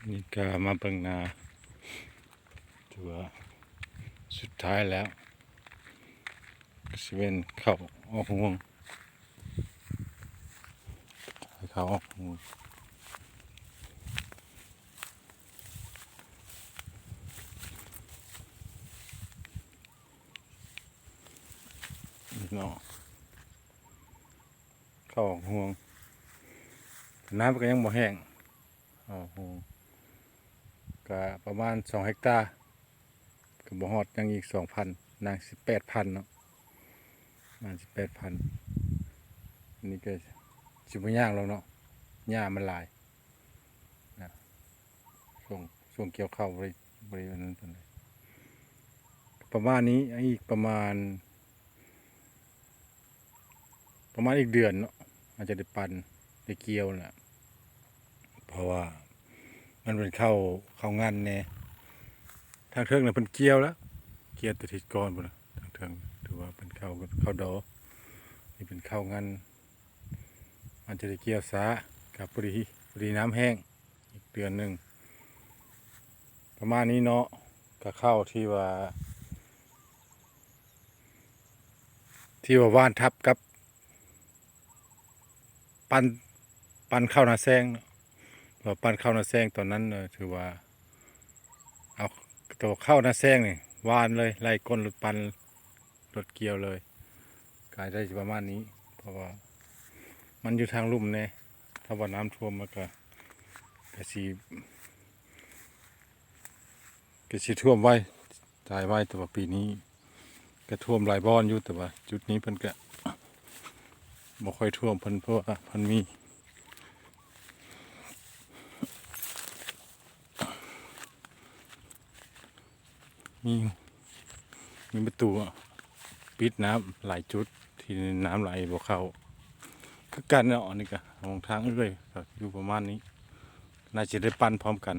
ນີ້ກະມາເບິ່ງນາ ຖືວ່າສຸດທ້າຍແລ້ວ ກະຊິແມ່ນເຂົ້າອອກຮວງ ເຂົ້າອອກຮວງເນາະ ເຂົ້າອອກຮວງ ນ້ຳກະຍັງບໍ່ແຫ້ງ. ເຂົ້າຮວງກະປະມານສອງເຮັກຕາ ກະບໍ່ຮອດ ຍັງອີກສອງພັນ ນາງສິບແປດພັນເນາະ ປະມານສິບແປດພັນ ອັນນີ້ກະຊິບໍ່ຍ່າງແລ້ວເນາະ ຫຍ້າມັນຫຼາຍນະ ຊ່ວງ ຊ່ວງກ່ຽວເຂົ້າບໍ່ໄດ້ ບໍ່ໄດ້ອັນນັ້ນປານໃດ ປະມານນີ້ ອີກປະມານ ປະມານອີກເດືອນເນາະ ອາດຈະໄດ້ປັ່ນໄດ້ກ່ຽວແຫຼະ ເພາະວ່າມັນເປັນເຂົ້າ ເຂົ້າງັນແດ່ ທາງເທິງນະເພິ່ນກ່ຽວແລ້ວ ກ່ຽວແຕ່ທິດກ່ອນພຸ້ນນະ ທາງເທິງຖືວ່າເປັນເຂົ້າ ເຂົ້າດໍ ນີ້ເປັນເຂົ້າງັນ ອາດຈະໄດ້ກ່ຽວຊ້າ ກະພໍດີ ພໍດີນ້ຳແຫ້ງ ອີກເດືອນໜຶ່ງ ປະມານນີ້ເນາະ ກະເຂົ້າທີ່ວ່າ ທີ່ວ່າຫວ່ານທັບກັບ ປັ່ນ ປັ່ນເຂົ້ານາແຊງເນາະ ເພາະວ່າປັ່ນເຂົ້ານາແຊງຕອນນັ້ນ ເອີ ຖືວ່າ ເອົາໂຕເຂົ້ານາແຊງນີ້ຫວ່ານເລີຍ ໄລ່ກົ້ນລົດປັ່ນ ລົດກ່ຽວເລີຍ ກະໄດ້ປະມານນີ້ ເພາະວ່າມັນຢູ່ທາງລຸ່ມແດ່ ຖ້າວ່ານ້ຳຖ້ວມມັນກະ ກະຊິ ກະຊິຖ້ວມໄວ ຕາຍໄວ ແຕ່ວ່າປີນີ້ກະຖ້ວມຫຼາຍບ່ອນຢູ່ ແຕ່ວ່າຈຸດນີ້ເພິ່ນກະບໍ່ຄ່ອຍຖ້ວມ ເພິ່ນ ເພາະວ່າເພິ່ນມີ ມີ ມີປະຕູປິດນ້ຳຫຼາຍຈຸດ ທີ່ນ້ຳໄຫຼບໍ່ເຂົ້າ ຄືກັນເນາະ ອັນນີ້ກະ ຫ້ອງທາງເອື້ອຍ ກະຢູ່ປະມານນີ້ ໜ້າຈະໄດ້ປັ່ນພ້ອມກັນ